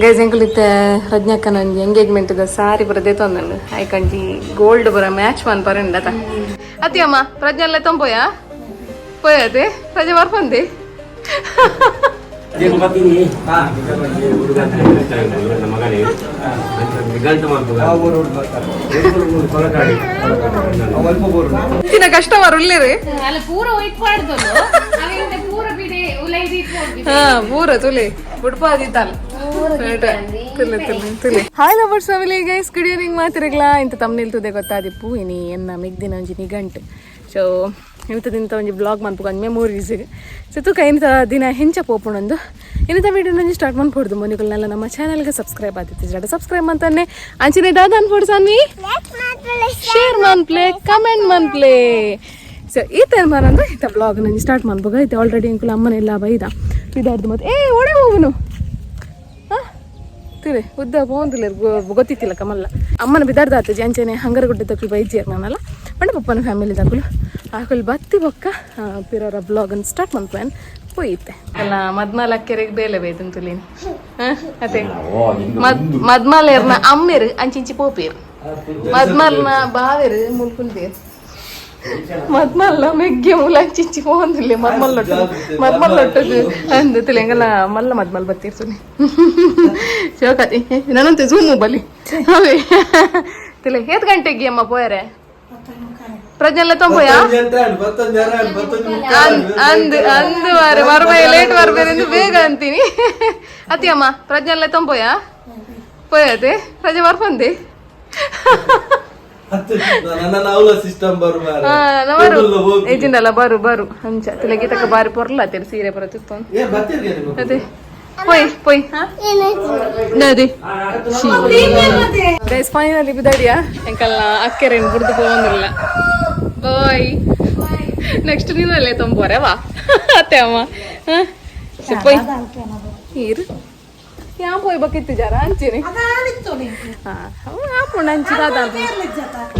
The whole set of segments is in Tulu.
Guys ಎಂಕುಲಿತ್ತೆ ರಜ್ಞಕ್ಕನ ಒಂಜಿ ಎಂಗೇಜ್ಮೆಂಟ್ ದ ಸಾರಿ ಪೂರ ದೇತೊಂದುಂಡು ಐಕಂಜಿ ಗೋಲ್ಡ್ ಪೂರ ಮ್ಯಾಚ್ ಮನ್ ಪರಂಡ ಅತಿ ಅಮ್ಮ ಪ್ರಜ್ಞಲ್ಲ ತೊಂಪೋಯ ಪೋಯತೆ ರಜೆ ಬರ್ಪಂದೆ. ಇಂಚಿನ ಕಸ್ಟಮರ್ ಉಲ್ಲೇರಿ. ಅಲ್ಲ ಪೂರ ವೈಟ್ ಪಾಡ್ದೊಂದು ಅವಿಂದ ಪೂರ ಬಿಡೆ ಉಲೈದಿ. ಹಾ ಪೂರ ತುಲೆ ಬುಡ್ಪಾದಿತ್ತಲ್ಲ ತುಲೆ ತುಲೆ ತುಲೆ. Hi lovers family, guys, good evening ಮಾತಿರಗ್ಲಾ. ಇಂತ ತಮ್ಮನಿಲ್ ತುದೆ ಗೊತ್ತಾದಿಪ್ಪು ಇನಿ ಎನ್ನ ಮಿಗ್ದಿನ ಒಂಜಿ ನಿಗಂಟು. ಸೊ ಇಂತ ದಿನತ ಒಂಜಿ ಬ್ಲಾಗ್ ಮನ್ಪುಗ ಒಂಜಿ ಮೆಮೊರೀಸ್. ಸೊ ತುಕ ಇಂತ ದಿನ ಹೆಂಚ ಪೋಪುಣೊಂದು ಇನ್ನಿತ ವೀಡಿಯೋ ಒಂಜಿ ಸ್ಟಾರ್ಟ್ ಮನ್ಪೊಡ್ದು. ಮೊನಿಕುಲ್ನೆಲ್ಲ ನಮ್ಮ ಚಾನಲ್ಗೆ ಸಬ್ಸ್ಕ್ರೈಬ್ ಆದಿತ್ತು ಸಬ್ಸ್ಕ್ರೈಬ್ ಅಂತಾನೆ ಅಂಚಿನ ದಾದ ಅನ್ಪೊಡು ಸಾನ್ವಿ ಶೇರ್ ಮನ್ಪ್ಲೆ ಕಮೆಂಟ್ ಮನ್ಪ್ಲೆ. ಸೊ ಈ ತರ ಮರಂದು ಇಂಥ ಬ್ಲಾಗ್ ನಂಗೆ ಸ್ಟಾರ್ಟ್ ಮನ್ಪುಗ. ಐತೆ ಆಲ್ರೆಡಿ ಅಂಕುಲ್ ಅಮ್ಮನೆಲ್ಲ ಬೈದ ಇದಾರ್ದು ಮತ್ತೆ ಏ ಓಡೆ ಹೋಗುನು. ಹಾಂ ತಿಳಿ ಉದ್ದ ಪೋಂದಿಲ್ಲ ಗೊತ್ತಿತ್ತಿಲ್ಲ ಕಮಲ್ಲ ಅಮ್ಮನ ಬಿದಾರ್ದ ಆತ ಅಂಚನೆ ಹಂಗರಗುಡ್ಡೆ ತಕ್ಕಲು ಬೈಜಿಯರ್ ನಾನಲ್ಲ ಪಂಡ ಪಪ್ಪನ ಫ್ಯಾಮಿಲಿ ತಕ್ಕಲು ಆಕುಲು ಬತ್ತಿ ಬೊಕ್ಕ ಪಿರೋರ ಬ್ಲಾಗ್ ಸ್ಟಾರ್ಟ್ ಮನ್ಪೇನ್ ಪೋಯಿತ್ತೆ ಅಲ್ಲ ಮದ್ಮಾಲ್ ಅಕ್ಕೆರೆಗೆ ಬೇಲೆ ಬೇಯ್ತು ತುಲಿನಿ ಅದೇ ಮದ್ಮಾಲೇರ್ನ ಅಮ್ಮೇರು ಅಂಚಿಂಚಿ ಪೋಪೇರು ಮದ್ಮಾಲ್ನ ಬಾವೇರು ಮುಲ್ಕುಲ್ದೇರು ಮದ್ಮಲ್ಲ ಮೆಗ್ಗೆ ಮೂಲ ಅಂಚಿಂಚಿ ಪೋಂದಿಲ್ಲ ಮದ್ಮಲ್ಲೊಟ್ಟು ಮದ್ಮಲ್ಲೊಟ್ಟದು ಅಂದು ತುಲಿ ಮಲ್ಲ ಮದ್ಮಲ್ ಬತ್ತೀರ್ಸುನಿ ಶೋಕತಿ ನಾನಂತೆ ಝೂಮು ಬಲಿ ಅವೇ ತುಲೆ ಏತ್ ಗಂಟೆಗೆ ಅಮ್ಮ ಪೋಯರೆ ಪ್ರಜ್ಞೆಲ್ಲ ತೊಂಬೋಯ ಅಂದ್ ಅಂದು ವಾರ ಮರ್ಬೈ ಲೇಟ್ ಬರ್ಬೇರೆಂದು ಬೇಗ ಅಂತೀನಿ. ಅತಿ ಅಮ್ಮ ಪ್ರಜ್ಞೆಲ್ಲ ತೊಂಬೋಯ ಪೋಯತೆ ರಜೆ ಬರ್ಪಂದೆ. ಏಜಿಂದಲ್ಲ ಬರು ಬರು ಅಂಚ ತುಲೆ ತಕ್ಕ ಬಾರಿ ಪೊರ್ಲ ಅತ್ತಿರ ಸೀರೆ ಪೊರ ತುತ್ತೊಂದು ಅದೇ ಪೊಯ್ ಪೊಯ್ ನದಿ. ಗೈಸ್ ಫೈನಲಿ ಬಿದಾಡಿಯಾ ಎಂಕಲ್ನ ಅಕ್ಕೆರೇನು ಬುಡ್ದು ಪೋವೊಂದಿಲ್ಲ. ಬಾಯ್ ನೆಕ್ಸ್ಟ್ ನೀನಲ್ಲೇ ತೊಂಬೋರೆ ವಾ ಅತ್ತೆ ಅಮ್ಮ ಪೊಯ್ ನೀರು ಯಾ ಪೋಯ್ ಬಕ್ಕಿತ್ತು ಜರ ಅಂಚಿನಿ ಆಪುಂಡು ಅಂಚಿ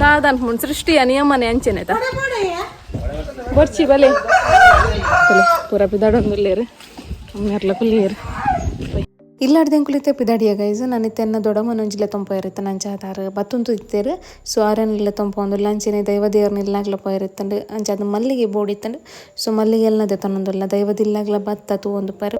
ದಾದ ಅನ್ಪುಂಡು ಸೃಷ್ಟಿಯ ನಿಯಮನೆ ಅಂಚೆನೆ ತಾ ಬೊರ್ಚಿ ಬಲೆ ಪೂರ ಪಿದಾಡೊಂದುಲ್ಲೇರು ಅಮ್ಮೆರ್ಲ ಕುಲ್ಲಿಯರು ಇಲ್ಲಾಡ್ದೆ ಪಿದಾಡಿಯ ಗೈಸ್. ನಾನು ತೆನ್ನ ದೊಡ್ಡಮ್ಮನೊಂಜಿಲೆ ತೊಂಪೋಯಿರುತ್ತೆ ನಂಚಾದಾರ ಬತ್ತುಂತು ಇತ್ತೇರು. ಸೊ ಆರನ್ನೆಲ್ಲ ತೊಂಪೊಂದುಲ್ಲ ಅಂಚೆನೆ ದೈವ ದೇವ್ರನ್ನ ಇಲ್ಲಾಗ್ಲ ಪೋಯಿರುತ್ತಂಡು ಅಂಚ ಅದು ಮಲ್ಲಿಗೆ ಬೋಡಿತ್ತಂಡು. ಸೊ ಮಲ್ಲಿಗೆ ಎಲ್ಲ ತನ್ನೊಂದುಲ್ಲ ದೈವದಿಲ್ಲಾಗ್ಲ ಬತ್ತ ತೂವೊಂದು ಪರ್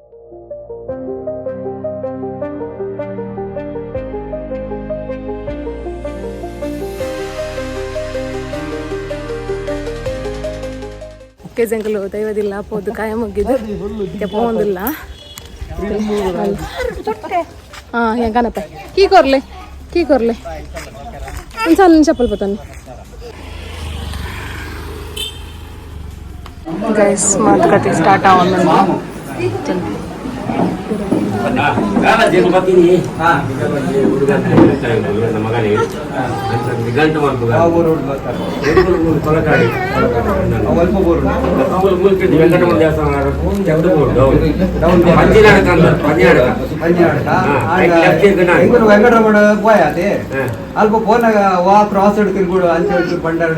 ಜಂಗಲು ದೈವದಿಲ್ಲ ಪೋದು ಕಾಯ ಮುಗ್ಗಿದ್ದು ಪೋಂದಿಲ್ಲ. ಹಾಂ ಹೆಂಗನಪ್ಪ ಕೀ ಕೊರ್ಲೆ ಕೀ ಕೊರ್ಲೆ ಒಂದು ಚಪ್ಪಲ್ ಪತಾನೆ. ಗೈಸ್ ಮಾತುಕತೆ ಸ್ಟಾರ್ಟ್ ಆವೊಂದು. ವೆಂಕಟರಮಣ ಪೋಯಾತೆ ಅಲ್ಪ ಪೋನಾಗ ವಾ ಕ್ರಾಸ್ ತಿರುಗುಡು ಅಂಚೆ ಬಂಡಾರ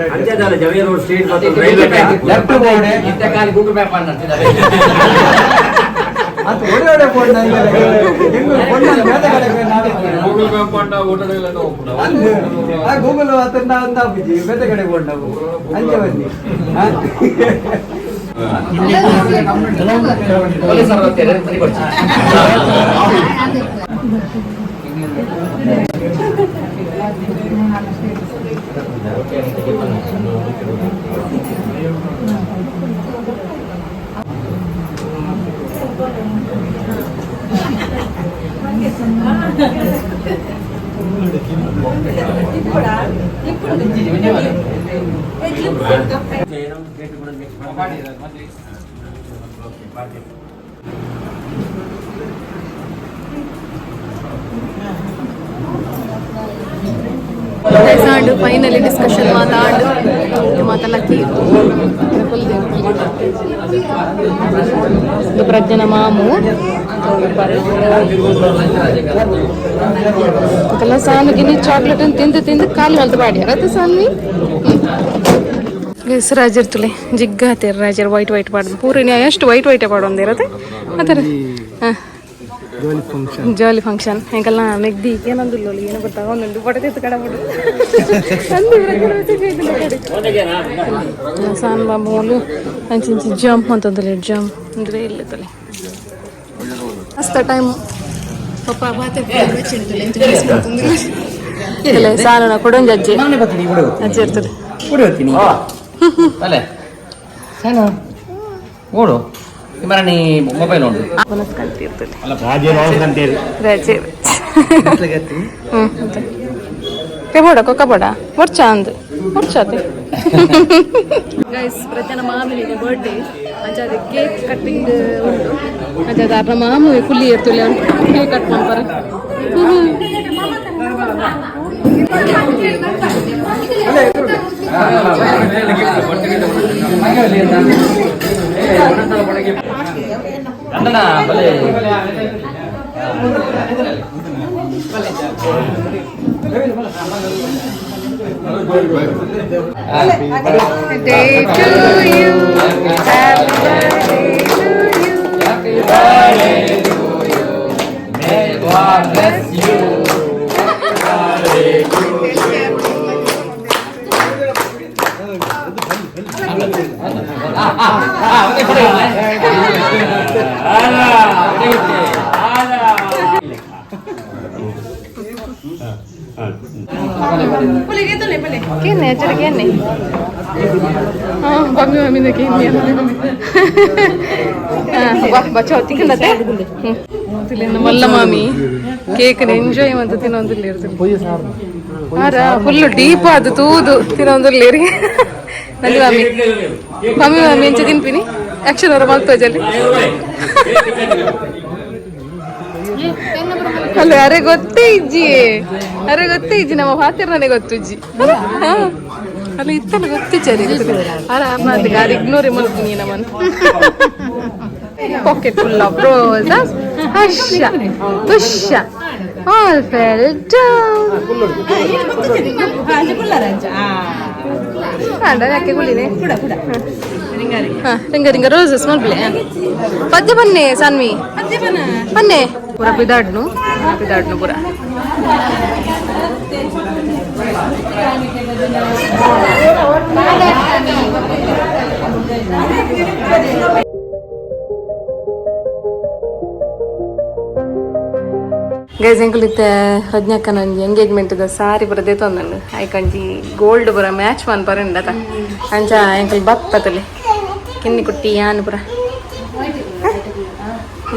ಲೆಫ್ಟ್ ಬೋರ್ಡೆ ಅಂತ ಒಡೆ ಒಡೆ ಬೋರ್ಡ್ ಗೂಗಲ್ ಅತನ್ನ ಅಂತ ಬಿಜಿ ಬೇತೆ ಕಡೆ ಬೋರ್ಡ್ ನಾವು ಅಂಚೆ ಬನ್ನಿ. And finally discussion ಮಾತಾಡು ಮಾತಲ್ಲಕ್ಕಿ ಪ್ರಜ್ಞನ ಮಾಮು ಅದೆಲ್ಲ ಸಾನುಗಿನಿ ಚಾಕ್ಲೇಟ್ ತಿಂದು ತಿಂದು ಖಾಲಿ ಮಲ್ತು ಬಾಡಿ ಅರತ್ತೆ ಸಾನ್ವಿ. ಗೈಸ್ ರಾಜರ್ ತುಲೆ ಜಿಗ್ಗಾತೇರ್ ರಾಜರ್ ವೈಟ್ ವೈಟ್ ಪಾಡ್ ಪೂರ ಎಷ್ಟು ವೈಟ್ ವೈಟ್ ಪಾಡೊಂದಿರತ್ತೆ ಆ ಥರ. ಹಾಂ Jolly function ಎಂಕಲ್ನ ಮೆಗ್ದಿ ಏನಂದುಲ್ಲ ಏನೋ ಗೊತ್ತಾಗ ಒಂದೊಂದು ಪಡತಿತ್ತು ಕಡಬಿಡು ಅಂದು ಸಾನ್ ಬಾಬು ಅಂಚಿಂಚಿ ಜಂಪ್ ಅಂತಂದ್ರೆ ಜಂಪ್ ಅಂದ್ರೆ ಇಲ್ಲ ತಲೆ ಮಸ್ತ ಟೈಮ್ ಪಪ್ಪ ಬಾತೆ ಇಲ್ಲ ಸಾಲನ ಕೊಡೊಂಜಿ ಅಜ್ಜಿ ಅಜ್ಜಿ ಇರ್ತದೆ. ಅಲ್ಲೇ ಓಡು ಮರಣಿ ಮೊಬೈಲ್ ಉಂಟು. ಇರ್ತದೆ ರಜೆ. ಹ್ಮ್ ಮತ್ತೆ ಬೋಡ ಕೊಕ್ಕ ಬೋಡ ಮೊರ್ಚ ಅಂದ್ ಮೊರ್ಚಾತೆ. ಗೈಸ್, ಪ್ರಜ್ಞಾನ ಮಾಮಿನಿಗೆ ಬರ್ಡೇ, ಅಂಚಾದ ಕೇಕ್ ಕಟ್ಟಿಂಗ್ ಉಂಟು. ಅಂಚಾದ ಅರ್ನ ಮಾಮು ಕುಲ್ಲಿ ಇರ್ತುಲೆ ಉಂಟು, ಕೇಕ್ ಕಟ್ ಮಾಡ್ತಾರೆ. ಅಣ್ಣನ ಬಲೆ. Day to you. Happy birthday to you. Happy birthday to you. May God bless you. Happy birthday to you. ಆ, ಒಂದೇ ಕೊಡು ಇವ್ನೆ. ಅಲ್ಲ, ಒಂದೇ ಕೊಡ್ತಿ. ಅಲ್ಲ. ಕೇನೆ ಅಚ್ಚರ ಕೇನೆ. ಹಾ ಮಮ್ಮಿ ಮಮ್ಮಿನ ಕೇನೆ. ಹಾ ಬಾ ಬಚಾವ್ ತಿಕ್ಕಂಡತೆ. ಮಲ್ಲ ಮಾಮಿ ಕೇಕ್ ಎಂಜಾಯ್ ಅಂತ ತಿನ್ನೊಂದಿಲ್ಲ ಇರ್ತದೆ. ಆರ ಫುಲ್ ಡೀಪ್ ಅದು ತೂದು ತಿನ್ನೊಂದಿಲ್ಲ ರೀ. ನಂದಿ ಮಾಮಿ ಮಾಮಿ ಮಾಮಿ ಎಂಚ ತಿನ್ಪಿನಿ ಆಕ್ಷನ್ ಅವರ ಮಲ್ತೋಜಲ್ಲಿ ಅಲ್ಲ. ಅರೆ ಗೊತ್ತೇ ಇಜ್ಜಿ, ಅರೆ ಗೊತ್ತೇ ಇಜ್ಜಿ, ನಮ್ಮ ಫಾತಿರ್ ನನಗೆ ಗೊತ್ತು ಇಜ್ಜಿ. ಹಾ. ಅಲ್ಲ ಇತ್ತಲ್ಲ ಗೊತ್ತಿಜ್ಜಿ ಅರೆ ಅರ ಅಮ್ಮ ಗಾಡಿ ಇಗ್ನೋರ್ ಮಲ್ತೀನಿ ನಮ್ಮನ್ನು. Pocket full of roses. Husha, pusha, all fell down. ಅಡ ಯಾಕೆ ಗುಳಿನೆ? ಹಾ, ring ring roses ಮಲ್ಪಲೆ. ಪದ್ಯ ಬನ್ನಿ ಸಾನ್ವಿ ಬನ್ನಿ. ಪೂರ ಪಿದಾಡ್ನು ಪಿದಾಡ್ನು ಪೂರ. ಗೈಸ್, ಎಂಕುಲಿತ್ತೆ ರಜ್ಞಕ್ಕನ ಒಂಜಿ ಎಂಗೇಜ್ಮೆಂಟ್ ದ ಸಾರಿ ಪೂರ ದೇತೊಂದುಂಡು. ಐಕಂಜಿ ಗೋಲ್ಡ್ ಪೂರ ಮ್ಯಾಚ್ ಮನ್ಪರೆ ಉಂಡತ. ಅಂಚ ಎಂಕಲ್ ಬತ್ತತಲೆ ಕಿನ್ನಿ ಕುಟ್ಟಿ ಯಾನ್ ಪೂರ.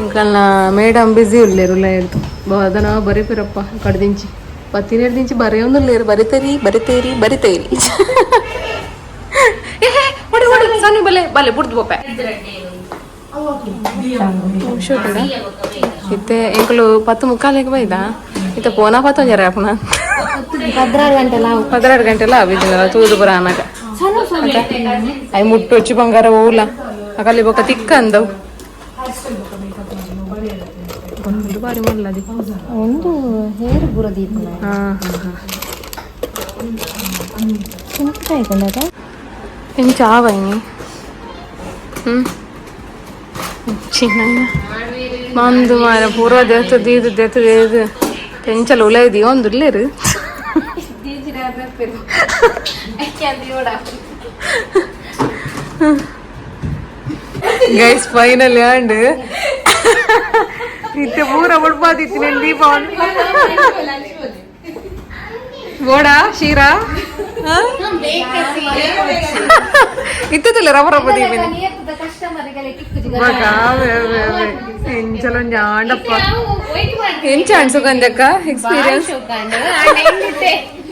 ಎಂಕಲ್ನ ಮೇಡಮ್ ಬ್ಯುಸಿ ಉಲ್ಲೇರು ಉಲ್ಲ ಅದನ ಬರೀಪಿರಪ್ಪ ಕಡ್ದಿಂಚಿ ಪತ್ತಿನೇರು ಬರೆಯೊಂದುಲ್ಲೇರು. ಬರಿತೇರಿ ಬರಿತೇರಿ ಬರಿತೇರಿ. ಏ ಓಡಿ ಓಡಿ ಸನ್ನಿ ಬಲೆ ಬಲೆ ಬುಡ್ದು ಬೋಪೆ. ಇತ್ತೆ ಎಂಕುಲು 10:45ಕ್ಕೆ ಬೈದ. ಇತ್ತೆ ಪೋನಾ ಪತ್ತೊಂಜರ ಅಪ್ಪನ 12 ಗಂಟೆಲ. 12 ಗಂಟೆಲ ಅವಿದಿನ ತೂದು ಪುರ ಅನಗ I ಮುಟ್ಟು వచ్చి ಬಂಗಾರ ಓಲ ಅಕಲಿ ಬೊಕ ತಿಕ್ಕ ಅಂದವು. ಒಂದು ಬಾರಿ ಮಲ್ಲದಿ. ಒಂದು ಹೇರ್ ಪೂರ ದೀಪನ. ಹಾ ಹಾ. ಆಯ್ಕೊಂಡಾಗ. ಎಂಚ ಆವೈನಿ? ಹ್ಮ್ ಚಿನ್ನ ಮಂದು ಮಾರ ಪೂರ ದೇತ ದೀದು ದೇತ ದೇದು ಟೆನ್ಷನ್ ಉಲ ಇದೆಯೋ ಒಂದು ಇಲ್ಲೇರು. Guys, final and ಇತ್ತೆ ಪೂರ ಉಡ್ಪಾದಿತ್ತು నేను ದೀಪ ಬೋಡಾ ಶೀರಾ ಇತ್ತದಲ್ಲ ರವ ರವ ದೀಪಿನಿ ಎಂಚಲೊಂಜಿ ಆಂಡಪ್ಪ. ಎಂಚ ಅಂಡ್ ಸುಗಂಧಕ್ಕ ಎಕ್ಸ್ಪೀರಿಯನ್ಸ್?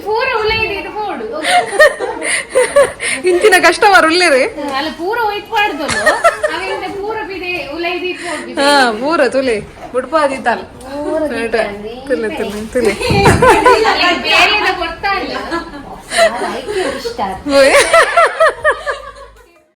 ಪೂರ ಉಲೈದು ಬೋಡು. ಇಂಚಿನ ಕಸ್ಟಮರ್ ಉಲ್ಲೇರಿ. ಅಲ್ಲ, ಪೂರ ಒಯ್ಟ್ ಪಾಡ್ದೊಲು ಅವಿಂದ ಪೂರ ಬಿದೆ ಉಲೈದು. ಹಾ, ಪೂರ ತುಲೆ ಬುಡ್ಪಾದಿತ್ತಲ್ಲ. ತುಲೆ ತುಲೆ ತುಲೆ. ಬೇಲೆದ ಕೊಡ್ತಾ ಇಲ್ಲ. ಓಯ್.